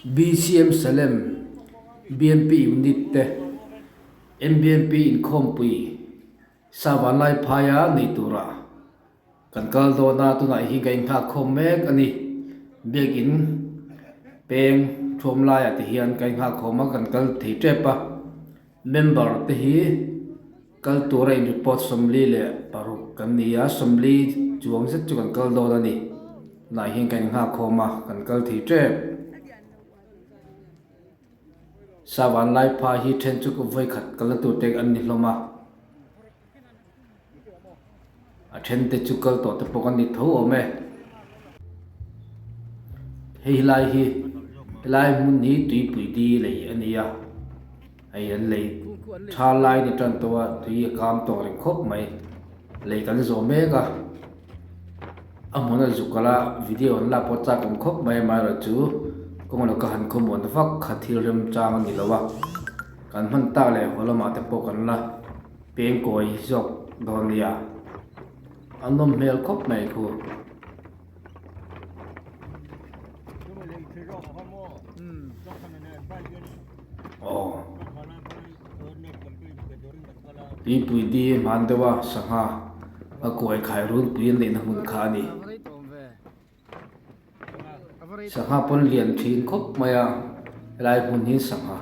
BCM Salem BMP Unit te MBMP inkhawmpui sa vanlai phaia nei tura kan kal dawn a tunah hi ka inghak khawm mek a ni. Biakin peng thuam laiah te hian ka inghak khawm a kan kal thei tep a member te hi kal tura in report 46 kan ni a 40 chuang zet chu kan kal dawn a ni tunah hian ka inghak khawm a kan kal thei tep. Savan lai pha hi then chu vawi khat kalna tur te an ni hlawm a. A then te chu kal tawh te pawh kan ni tho awm e. Hei lai hi helai hmun hi tuipui di lei a ni a, hei an lei tha lai ni tan tawh a tui a kam tawh reng khawp mai. Lei kan zawh mek a, a hmun a zuk kal a video an lak pawh chak awm khawp mai amaherawhchu kawng lo ka han khawmuan vak kha thil remchang a ni lo a, kan hman tak leh haw lamah te pawh kan la. Peng kawi zawk dawn nia a nawm hmel khawp mai khu. Aw tuipui di hman deuh a sangha a kawi khai runpui an neihna hmun kha a ni. Sangha pawn lian thin khawp mai a helai hmun hi sangha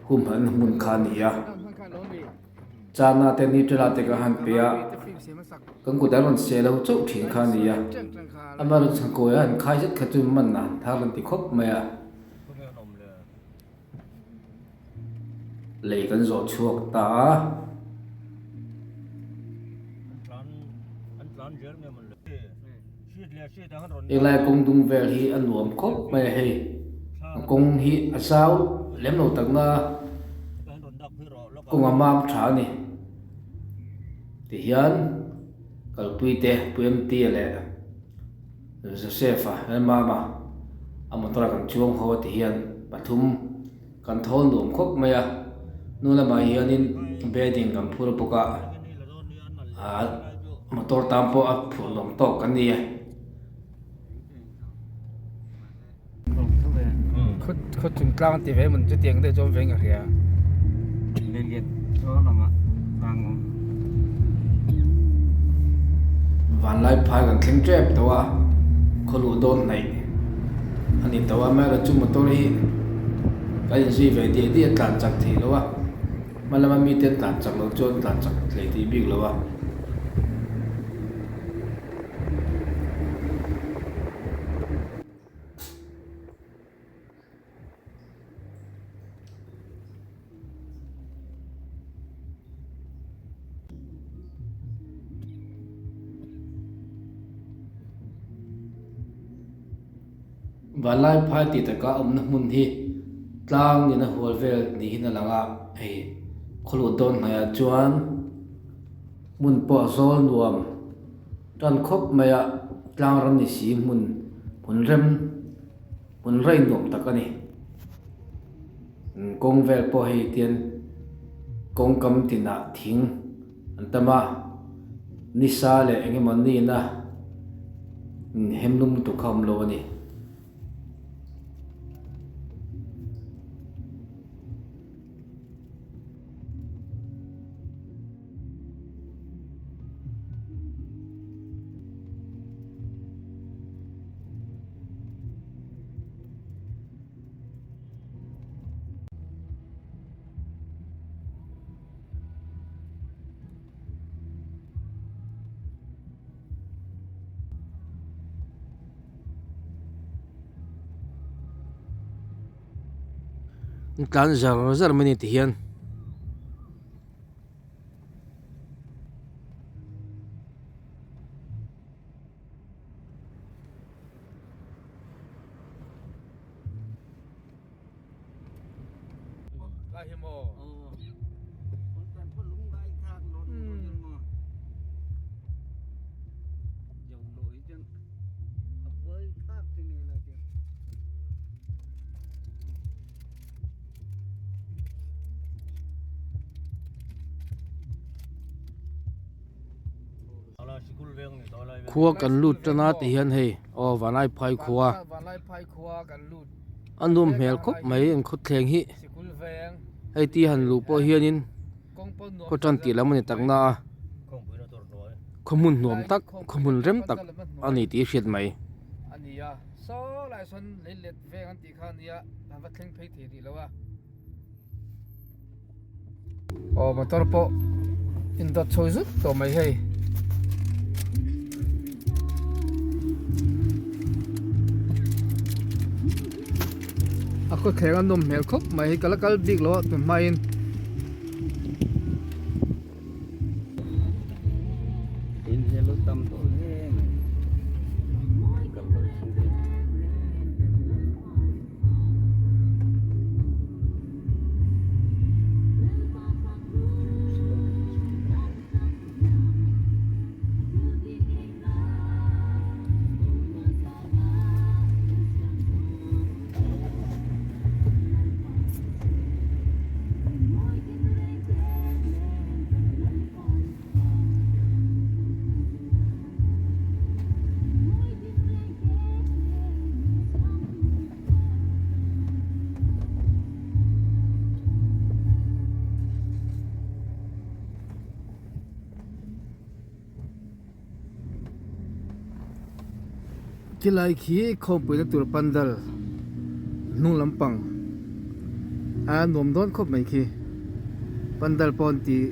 humhalhna hmun kha a ni a chana te nutella te ka han pe a kan kut an rawn seh lo chauh thin kha a ni a amaherawhchu chhangkawi a han khai zet kha chu man a han thar an ti khawp mai a lei kan zawh chhuak ta a. Helai kawng dung vel hi a nuam khawp mai a hei a kawng hi a zau lem lo tak na kawng a mam tha a ni tihian kalpui te Puiamtia leh Joseph a Lalmama a motor ah kan chuang ho a tihian pathum kan thawl nuam khawp mai a hnu lamah hianin bedding kan phur bawk a ah motor tan pawh a phurh nuam tawk kan ni e. Khaw chung tlang ti ve mun chutiang deuh chuan veng a hria. Vanlai phai kan thleng tep tawh a khaw luh dawn hnaih a ni tawh a amaherawhchu motor hi kan inzui ve diah diah tlan chak theih loh a hma lama mite an tlan chak loh chuan tlan chak hlei tih bik lo a. Vanlai phai tih taka awmna hmun hi tlang in a hual vel niin a lang a hei khawluh dawn hnaih ah chuan hmun pawh a zawl nuam tan khawp mai a tlang ram ni si hmun hmun rem. Hmun rei nuam tak a ni. Kawng vel pawh hei tian kawng kam tinah thing an tam a, nisa leh eng emaw nihna inhem lum lutuk kha a awm lo a ni. Tlan zar zar mai a ni tihian. Khua kan lut tan a ti hian hei aw Vanlaiphai khua. Vanlaiphai khua kan lut. A nawm hmel khawp mai an khawthleng hi hei ti han luh pawh hianin khaw tan tih lam a ni tak na a khaw hmun nuam tak khaw hmun rem tak a ni tih a hriat mai. Aw motor pawh indawt chho zut tawh mai hei. A khawthleng a nawm hmel khawp mai hei ka la kal bik lo a tun hmain. Khilai khi khawmpuina tur pandal hnung lampang a nuam dawn khawp mai khi pandal pawh an tih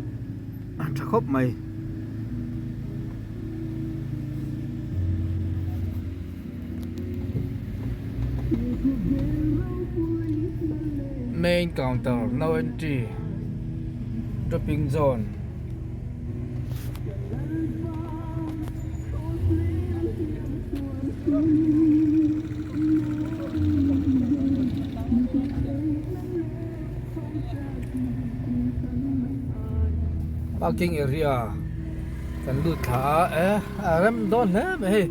a tha khawp mai. Main counter no entry dropping zone. Parking area kan lut thla a eh a rem dawn hle mai hei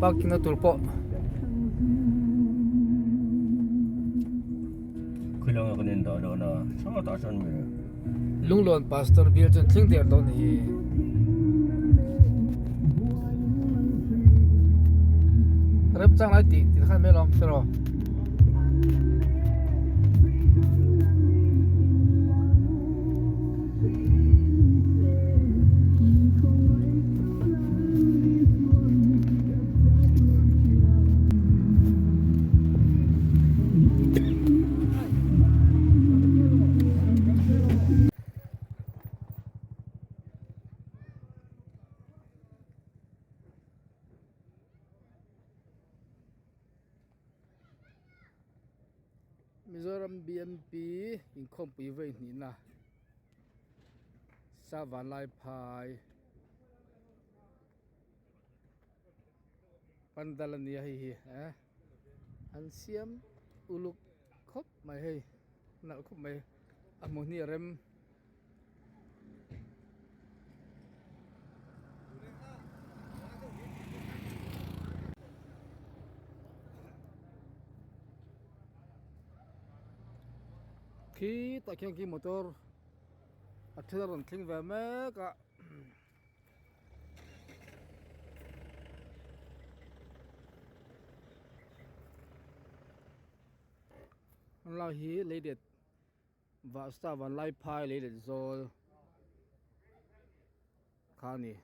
parking na tur pawh. Lunglawn pastor bial chuan thleng der dawn hi. Remchang lai tih tih khan mai alawm tiraw. Mizoram BMP inkhawmpui vawi hnihna Savanlai phai pandal a nia hei hi eh an siam uluk khawp mai hei nalh khawp mai a hmuh hi a rem. Khi tah khian khi motor a then a rawn thleng ve mek a. Helai hi leilet vahsta vanlaiphai leilet zawl kha a ni.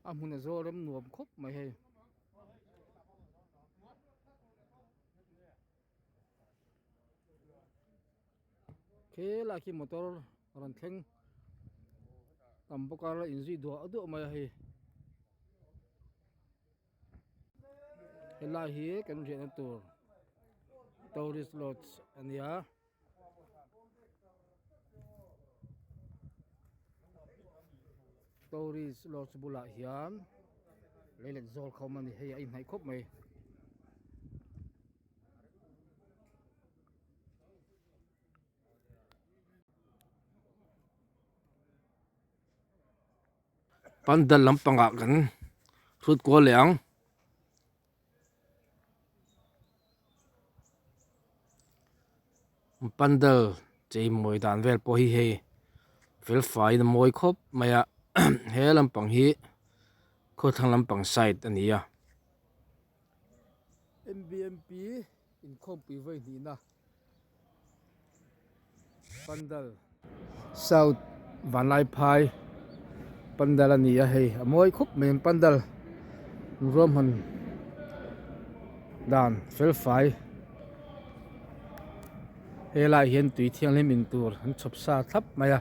A hmun a zawl rem nuam khawp mai hei. Khelai khi motor a rawn thleng tam bawk a la inzui duah duah mai a hei. Helai hi kan riahna tur tourist lodge a nia. Tourist lodge bulah hian leilet zawl kha awm a ni hei a inhnaih khawp mai. Pandal lampangah kan hrut kual leh ang. Pandal chei mawi dan vel pawh hi hei. fel faiin a mawi khawp mai a he lampang hi khawthlang lampang side a ni a. M_B_M_P inkhawmpui vawi hnihna pandal south vanlaiphai pandal a ni a hei a mawi khawp mai an pandal ruahman dan fel fai helaiah hian tui thianghlim in tur an chhawp sa thlap mai a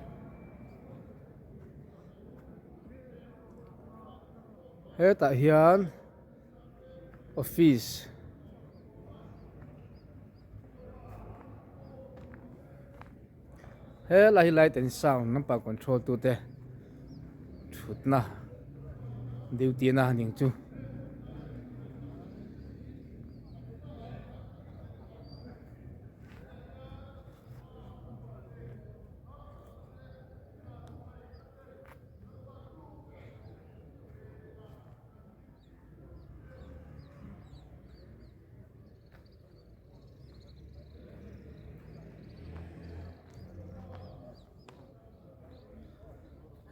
hetah hian. Office helai hi light and sound lampang control tu te thutna duty na a ning chu.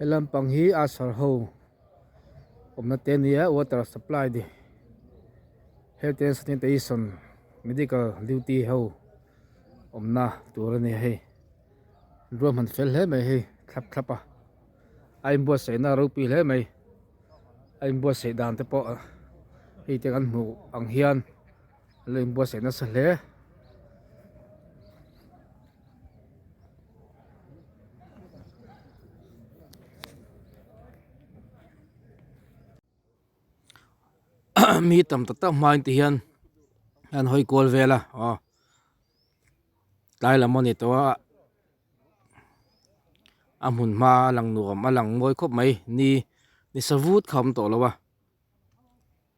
He lampang hi Asar ho awmna te a nia water supply ni health and sanitation medical duty ho awmna tur a ni hei ruahman fel hle mai hei thlap thlap a a inbuatsaihna a ropui hle mai. A inbuatsaih dan te pawh hei te kan hmuh ang hian a lo inbuatsaih nasa hle. Mi tam tak tak hmain ti hian an hawi kual vel a aw tlai lam a ni tawh a. A hmun hma a lang nuam a lang mawi khawp mai ni ni savut kha a awm tawh lo a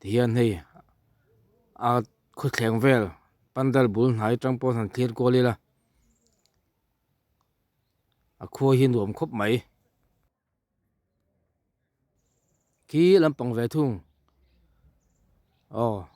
tihian hei a khawthleng vel pandal bul hnai atang pawh han thlir kual ila a khua hi nuam khawp mai. Khi lampang ve thung aw.